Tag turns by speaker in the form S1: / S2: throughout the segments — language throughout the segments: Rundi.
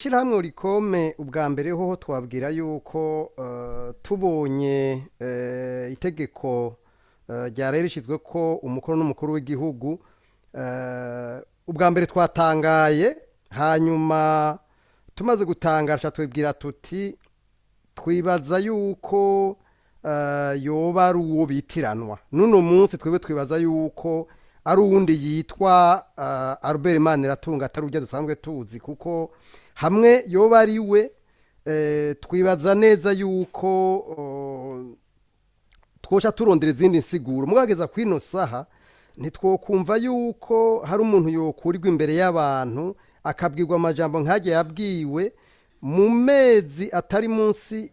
S1: Ishyirahamwe Olucome, ubwa mbere hoho twabwira yuko tubonye itegeko ryaraye rishyizwe ko umukono n'umukuru w'igihugu, ubwa mbere twatangaye. Hanyuma tumaze gutangara, twibwira tuti twibaza yuko yoba ari uwo bitiranwa. N'uno munsi twebwe twibaza yuko ari uwundi yitwa Albert Maniratunga, atari urya dusanzwe tuzi, kuko hamwe yoba ari we, twibaza neza yuko twoca turondera izindi nsiguro. Mugageza kwino saha, ntitwokumva yuko hari umuntu yokurirwa imbere y'abantu akabwirwa amajambo nk'ajya yabwiwe mu mezi atari munsi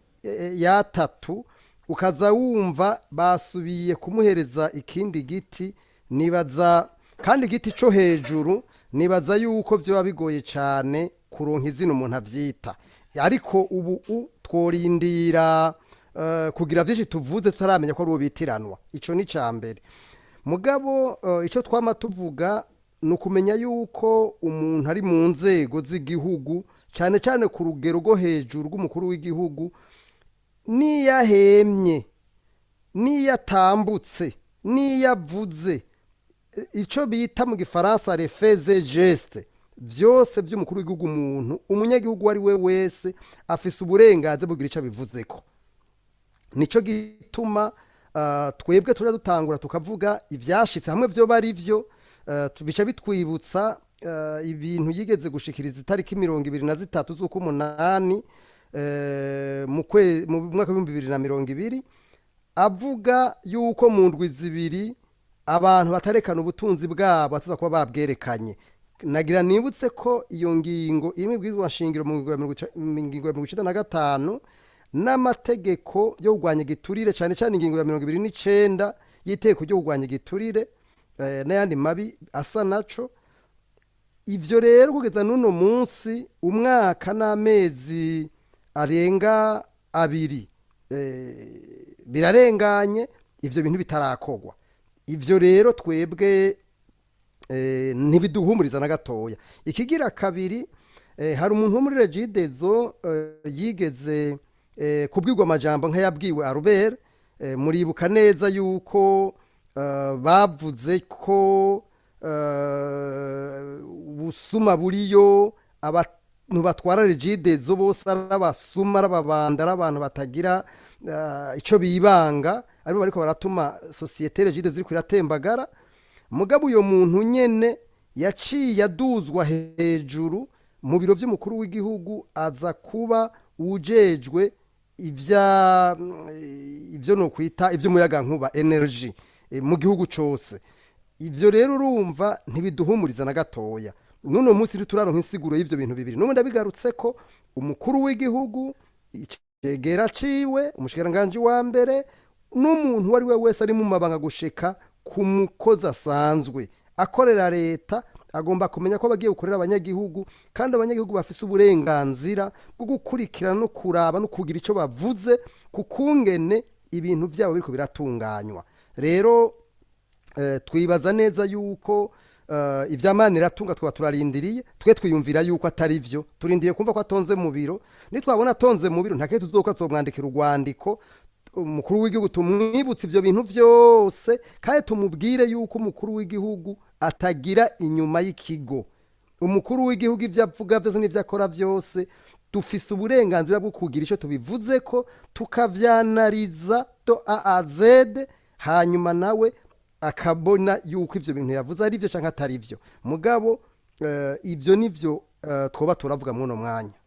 S1: y'atatu, ukaza wumva basubiye kumuhereza ikindi giti. Nibaza kandi igiti cyo hejuru, nibaza yuko byaba bigoye cyane kuronka izina umuntu abyita. Ariko ubu tworindira kugira byinshi tuvuze tutaramenya ko ari uwo bitiranwa. Ico ni ca mbere. Mugabo icyo twama tuvuga ni ukumenya yuko umuntu ari mu nzego z'igihugu, cyane cyane ku rugero rwo hejuru rw'umukuru w'igihugu, niyo ahemye, niyo atambutse, niyo avuze, icyo bita mu Gifaransa les faits et gestes, byose by'umukuru w'igihugu, umuntu umunyagihugu uwo ari we wese afise uburenganzira bugira icyo abivuzeko. Nico gituma twebwe tuja dutangura tukavuga ivyashitse hamwe vyoba ari vyo. Bica bitwibutsa ibintu yigeze gushikiriza itariki 23 z'ukumunani mu mwaka w'2020, avuga yuko mu ndwi 2 abantu batarekana ubutunzi bwabo bataza kuba babwerekanye. Nagira nibutse ko iyo ngingo iri mu ibwirizwa nshingiro mu ngingo ya 95 n'amategeko yo kurwanya igiturire, cyane cyane ingingo ya 29 y'itegeko ryo kurwanya igiturire n'ayandi mabi asa naco. Ivyo rero, kugeza n'uno munsi, umwaka n'amezi arenga 2 birarenganye, ivyo bintu bitarakorwa. Ivyo rero twebwe ntibiduhumuriza na gatoya. Ikigira kabiri, hari umuntu wo muri Regideso yigeze kubwirwa amajambo nk'ayabwiwe Albert. Muribuka neza yuko bavuze ko ubusuma buriyo, abantu batwara Regideso bose ari abasuma, ari ababanda, ari abantu batagira ico bibanga, aribo bariko baratuma société Regideso ziriko iratembagara. Mugabo uyo muntu nyene yaciye aduzwa hejuru mu biro vy'umukuru w'igihugu, aza kuba ujejwe ivyo nokwita ivy'umuyagankuba, énergie, mu gihugu cose. Ivyo rero urumva ntibiduhumuriza na gatoya. N'uno munsi ntituraronka insiguro y'ivyo bintu bibiri. N'ubu ndabigarutse ko umukuru w'igihugu, icegera ciwe, umushikiranganji wa mbere, n'umuntu uwo ari we wese ari mu mabanga, gushika ku mukozi asanzwe akorera leta, agomba kumenya ko bagiye gukorera abanyagihugu, kandi abanyagihugu bafise uburenganzira bwo gukurikirana no kuraba no kugira ico bavuze ku kungene ibintu vyabo biriko biratunganywa. Rero twibaza neza yuko ivya Maniratunga twaba turarindiriye. Twe twiyumvira yuko atari vyo. Turindiriye kumva ko atonze mu biro. Nitwabona atonze mu biro, nta tuzoka tuzomwandikira urwandiko umukuru w'igihugu, tumwibutse ivyo bintu vyose, kandi tumubwire yuko umukuru w'igihugu atagira inyuma y'ikigo. Umukuru w'igihugu ivyo avuga vyose n'ivyo akora vyose, dufise uburenganzira bwo kugira ico tubivuze ko, tukavyanariza de A à Z, hanyuma nawe akabona yuko ivyo bintu yavuze ari vyo canke atari vyo. Mugabo ivyo nivyo twoba turavuga mw'uno mwanya.